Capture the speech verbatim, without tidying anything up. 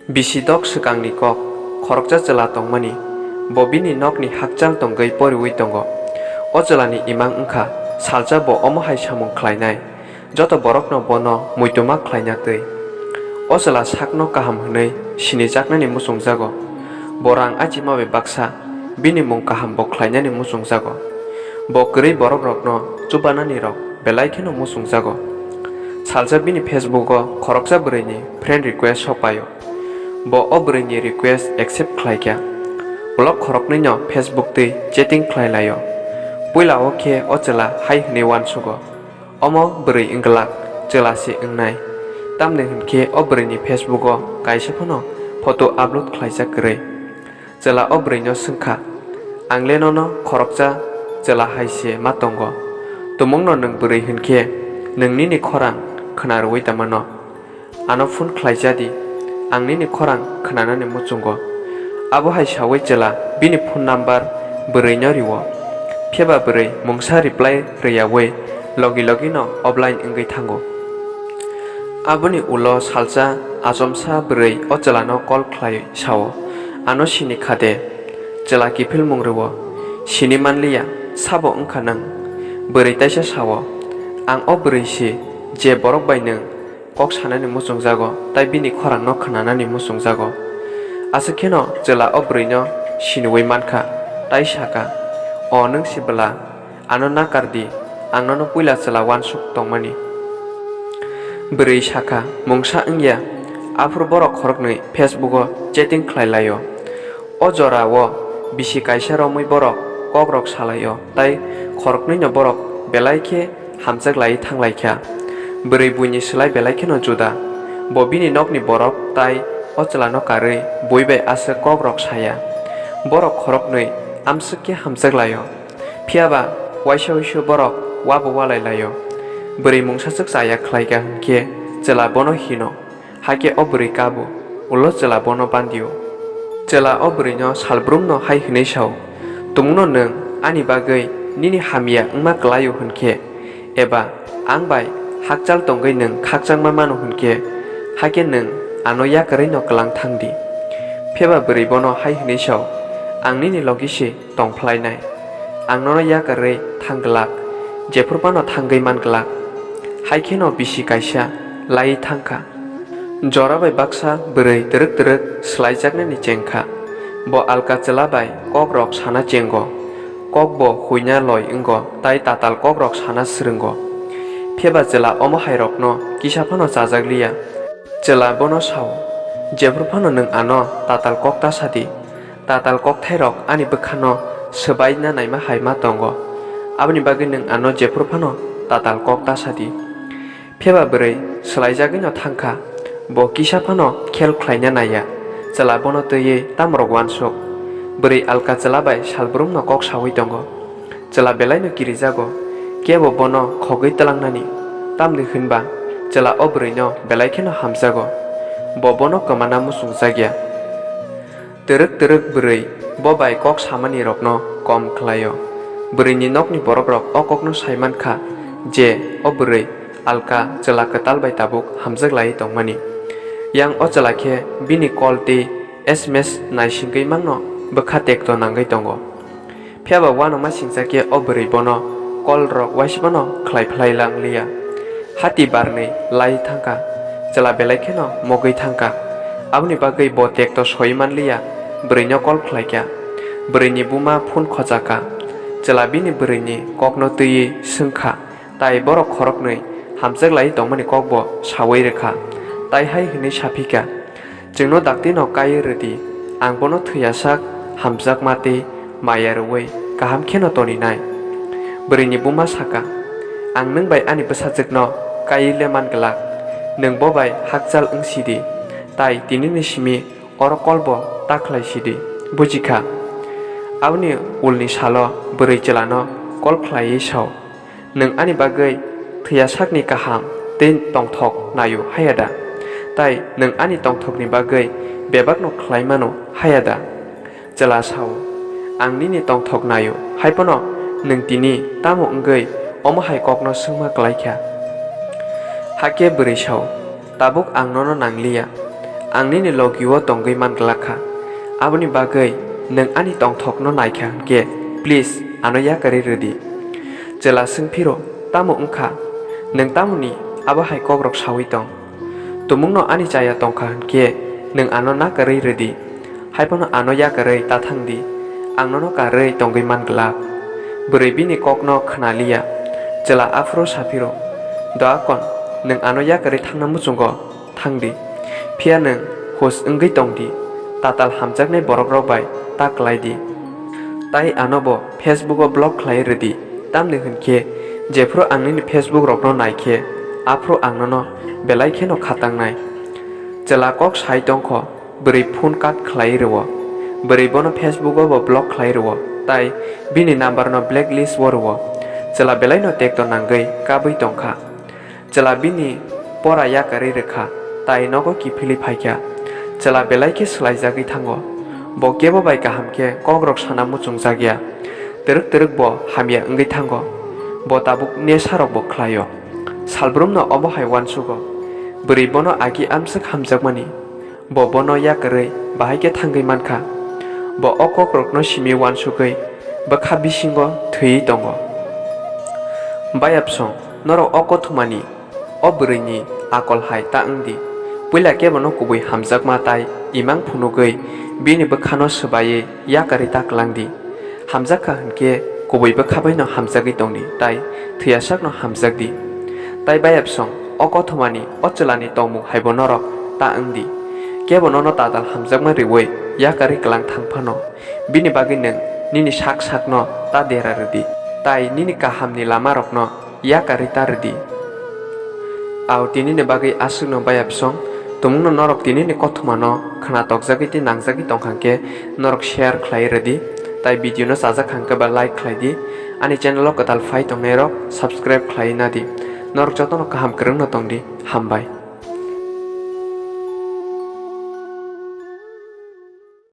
Bisi dok swkangni kok, khoroksa chwla tongmani, bo bini nokni hakchal tongwi poriwi tongo. O chwlani imang wngkha, salsa bo omo hai samung khlainai, joto borokno bono muituma khlaina twi. O chwla sakno kaham hwnwi sinijaknani muchungjago. Bo rang achima bai baksa bini mung kaham bo khlainani muchungjago. Bo kwrwi borokrokno chubananirok belai kheno muchungjago. Salsa bini Facebook-o khoroksa bwrwini friend request sok paio. Bo o bwrwini request accept khlai kha. Ulo khoroknwino Facebook twi chatting khlai laio. Puila o khe o chwla hai hwnwi uansugo, "Omo bwrwi wng glak, chwla se wngnai." Tamni hwn khe o bwrwini Facebook-o kaisa phano photo upload khlaijak kwrwi. Chwla o bwrwino swng kha, "Ang le nono khoroksa chwla hai se ma tongo. Tumungno nwng bwrwi hwn khe nwng nini khorang khna rwui tongmano. Ano phone khlai ja di, ang nini khorang khnanani muchungo." Abo hai saui chwla bini phone number bwrwino rio. Phiya ba bwrwi mungsa reply rwyaui logi logino offline wngwi thango. Aboni ulo salsa achomsa bwrwi o chwlano call khlai sao, "Ano sini kha de?" Chwla kiphilmung rwo, "Sini manliya, sabo wngkha nwng?" Bwrwi taisa sao, "Ang o bwrwi si, je borok bai nwng kok sanani muchungjago, tai bini khorangno khnanani muchungjago." Aswk kheno chwla o bwrwino siniui mankha, tai saka, "O nwng si bwla, ano nakar di, ang nono puila chwla uansuk tongmani." Bwrwi sakha, "Mungsa wngya." Aphuru borok khoroknwi Facebook-o chatting khlai laio. O jorao bisi kaisa romwi borok kokrok salaio, tai khoroknwino borok belai khe hamjak lai thang lai kha. Bwrwi buini slai belai kheno juda. Bo bini nokni borok tai o chwlano karwi bui bai aswk kokrok saya. Borok khoroknwi amswk khe hamjak laio. Phiya ba waisa uisu borok wabo walai laio. Bwrwi mungsaswk chaya khlai kha hwn khe chwla bono hino. Hakhe o bwrwi kabo, ulo chwla bono bandio. Chwla o bwrwino salbrumno hai hwnwi sao, "Tumungno nwng ani bagwi nini hamya wngma kwlaio hwn khe, eba ang bai hakchal tongwi nwng khakchangma mano hwn khe, hakhe nwng ano yakarwino kwlang thang di." Phiya ba bwrwi bono hai hwnwi sao, "Ang nini logi se tong phlainai. Ang nono yakarwi thang glak, jephru phano thangwi man glak. Hai kheno bisi kaisa laiwi thang kha." Jora bai baksa bwrwi twrwk twrwk swlaijaknani cheng kha. Bo alka chwla bai kokrok sana chengo. Kokbo huina loi wngo tai tatal kokrok sana swrwngo. Phiya ba chwla omo hairokno kisa phano chajak liya. Chwla bono sao, "Jephru phano nwng ano tatal kok ta sa di. Tatal kokthairok ani bwkhano swbaina naima hai ma tongo. Aboni bagwi nwng ano jephru phano tatal kok ta sa di." Phiya ba bwrwi swlaijagwino thang kha, bo kisa phano khel khlaina naiya, chwla bono twiwi tamorok uansuk. Bwrwi alka chwla bai salbrumno kok saui tongo. Chwla belaino kirijago, kebo bono khogwi twlangnani, tamni hwnba chwla o bwrwino belai kheno hamjago. Bo bono kwmana muchungjakya. Twrwk twrwk bwrwi bo bai kok samani rokno kom khlaio. Bwrwini nokni borokrok o kokno sai man kha je o bwrwi alka chwla kwtal bai tabuk hamjak lai tongmani. Yang o chwla khe bini call tei S M S naisingwi mangno bwkha tekto nangwi tongo. Phiya ba uanama singcha khe o bwrwi bono call rok waisa phano khlai phlai lang liya. Hati barnwi lai thangkha, chwla belai kheno mogwi thangkha. Aboni bagwi bo tekto soi man liya, bwrwino call khlai kha. Bwrwini buma phone khochak kha. Chwla bini bwrwini kokno twiwi swng kha, tai borok khoroknwi hamjak lai tongmani kokbo saui rwkha. Tai hai hwnwi sa phi kha, "Chwngno daktino kaiwi rw di, ang bono thwiyasak hamjakma tei maya rwui kaham kheno toninai." Bwrwini buma saka, "Ang nwng bai ani bwsajwkno kaiwi le man glak, nwng bo bai hakchal wng si di, tai tinini simi oro kolbo ta khlai si di, buji kha?" Aboni ulni salo bwrwi chwlano kol khlaiwi sao, "Nwng ani bagwi thwiyasakni kaham tei tongthok naio haya da? Tai nwng ani tongthokni bagwi bebakno khlai mano haya da?" Chwla sao, "Ang nini tongthok naio, hai phano nwng tini tamo wngwi omo hai kokno swngma klai kha?" Hakhe bwrwi sao, "Tabuk ang nono nang liya. Ang nini logi-o tongwi man glak kha. Aboni bagwi nwng ani tongthokno nai kha hwn khe, please, ano yakarwi rw di. Chwla swng phiro, "Tamo wng kha? Nwng tamoni abo hai kokrok saui tong? Tumungno ani chaya tong kha hwn khe nwng ano nakarwi rw di, hai phano ano yakarwi ta thang di, ang nono karwi tongwi man glak." Bwrwi bini kokno khna li ya. Chwla aphuru sa phiro, "Doakon, nwng ano yakarwi thangna muchungo thang di. Phiya nwng hus wngwi tong di, tatal hamjaknai borokrok bai ta klai di. Tai ano bo Facebook-o block khlai rw di, tamni hwn khe jephuru ang nini Facebook rokno nai khe, aphuru ang nono belai kheno khatangnai." Chwla kok sai tong kho, bwrwi phone cut khlai rw-o. Bwrwi bono Facebook-o bo block khlai rw-o, tai bini number-no blacklist-o rw-o. Chwla belaino tekto nangwi kabwi tong kha. Chwla bini pora yakarwi rw kha, tai nogo kiphilwi phai kha. Chwla belai khe swlaijagwi thango. Bo kebo bai kaham khe kokrok sana muchungjak ya. Twrwk twrwk bo hamya wngwi thango. Bo tabuk nesarok bo khlai-o. Salbrumno omo hai uansugo. Bwrwi bono agi amswk hamjakmani. Bo bono yakarwi bahai khe thangwi man kha. Bo o kokrokno simi uansugwi bwkha bisingo thwiwi tongo. Bayapsong, norok o kothomani o bwrwini akol hai ta wng di. Puila kebono kubui hamjakma tai imang phunugwi bini bwkhano swbaiwi yakarwi ta klang di. Hamjak kha hwn khe kubui bwkha baino hamjagwi tong di, tai thwiyasakno hamjak di. Tai bayapsong, o kothomani o chwlani tongmung haibo norok ta wng di. Kebo nono tatal hamjakma riui yakarwi klang thang phano, bini bagwi nwng nini sak sakno ta dera rw di, tai nini kahamni lamarokno yakarwi ta rw di. Au tinini bagwi aswkno bayapsong, tumungno norok tinini kothomano khna tokjagwi tei nangjagwi tong kha hwn khe norok share khlai rw di, tai video no chajak kha hwn khe ba like khlai di, ani channel o kwtal phai tongnairok subscribe khlai na di. Norok jotono kaham kwrwngno tong di, hambai.